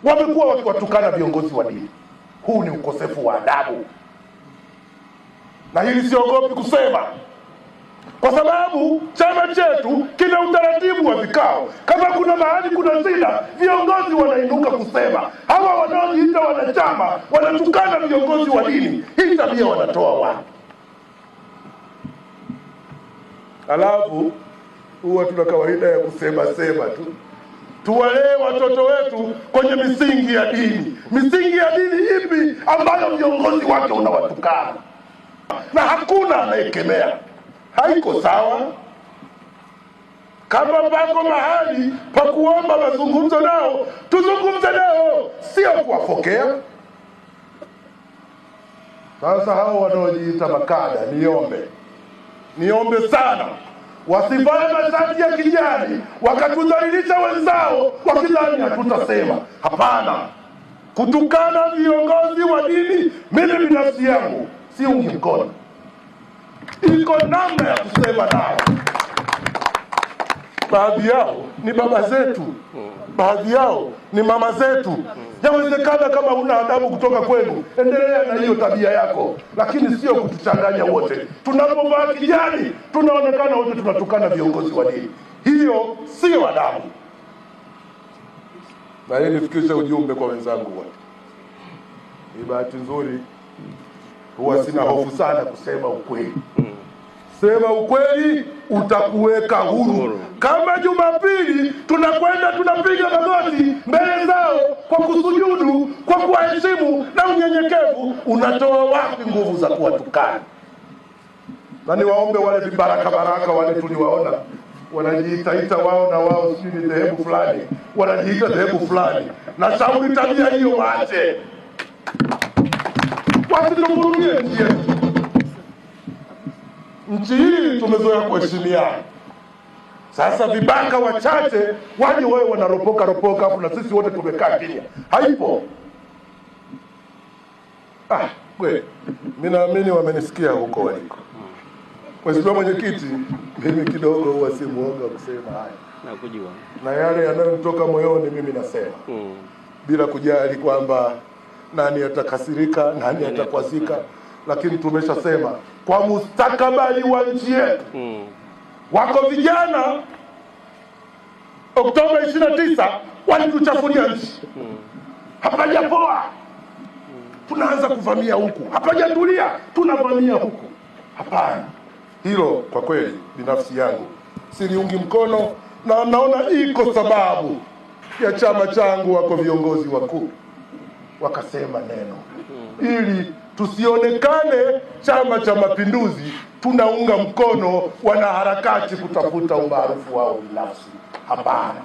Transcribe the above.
Wamekuwa wakiwatukana viongozi wa dini. Huu ni ukosefu wa adabu, na hili siogopi kusema, kwa sababu chama chetu kina utaratibu wa vikao. Kama kuna mahali kuna shida, viongozi wanainuka kusema. Hawa wanaojiita wanachama wanatukana viongozi wa dini, hii tabia wanatoa wapi? Alafu huwa tuna kawaida ya kusema sema tu. Tuwalee watoto wetu kwenye misingi ya dini. Misingi ya dini ipi ambayo viongozi wake unawatukana na hakuna anayekemea? Haiko sawa. Kama pako mahali pa kuomba mazungumzo nao, tuzungumze nao, sio kuwafokea. Sasa hao wanaojiita makada, niombe sana wasivae mashati ya kijani wakatudhalilisha wenzao wakidhani hatutasema. Hapana. Kutukana viongozi wa dini, mimi binafsi yangu siungi mkono. Iko namna ya kusema nao. Baadhi yao ni baba zetu, baadhi yao ni mama zetu. Yawezekana kama una adabu kutoka kwenu, endelea na hiyo tabia yako, lakini sio kutuchanganya wote. Tunapovaa kijani tunaonekana wote tunatukana viongozi wa dini. Hiyo sio adabu. Na hii nifikishe ujumbe kwa wenzangu wote. Ni bahati nzuri huwa sina hofu sana kusema ukweli. Sema ukweli utakuweka huru. Kama Jumapili tunakwenda tunapiga magoti mbele zao kwa kusujudu, kwa kuwaheshimu na unyenyekevu, unatoa wapi nguvu za kuwatukana? Na niwaombe wale vibaraka baraka wale tuliwaona wanajiitaita wao na wao sijui ni dhehebu fulani, wanajiita dhehebu fulani, na shauri tabia hiyo waache, wasituvurugie nchi yetu. Nchi hii tumezoea kuheshimiana. Sasa vibaka wachache waje wao wanaropoka ropoka hapo na sisi wote tumekaa kimya. Haipo. Kweli. Mimi naamini wamenisikia huko waliko. Mheshimiwa Mwenyekiti, mimi kidogo huwa si muoga kusema haya. Nakujua. Na yale yanayotoka moyoni mimi nasema. Bila kujali kwamba nani atakasirika, nani atakwazika, lakini tumeshasema kwa mustakabali wa nchi yetu. Wako vijana Oktoba 29 walituchafulia nchi. Hapajapoa, tunaanza kuvamia huku. Hapajatulia, tunavamia huku. Hapana. Hilo kwa kweli binafsi yangu siliungi mkono, na naona iko sababu ya chama changu wako viongozi wakuu wakasema neno, ili tusionekane Chama cha Mapinduzi tunaunga mkono wanaharakati kutafuta umaarufu wao binafsi. Hapana.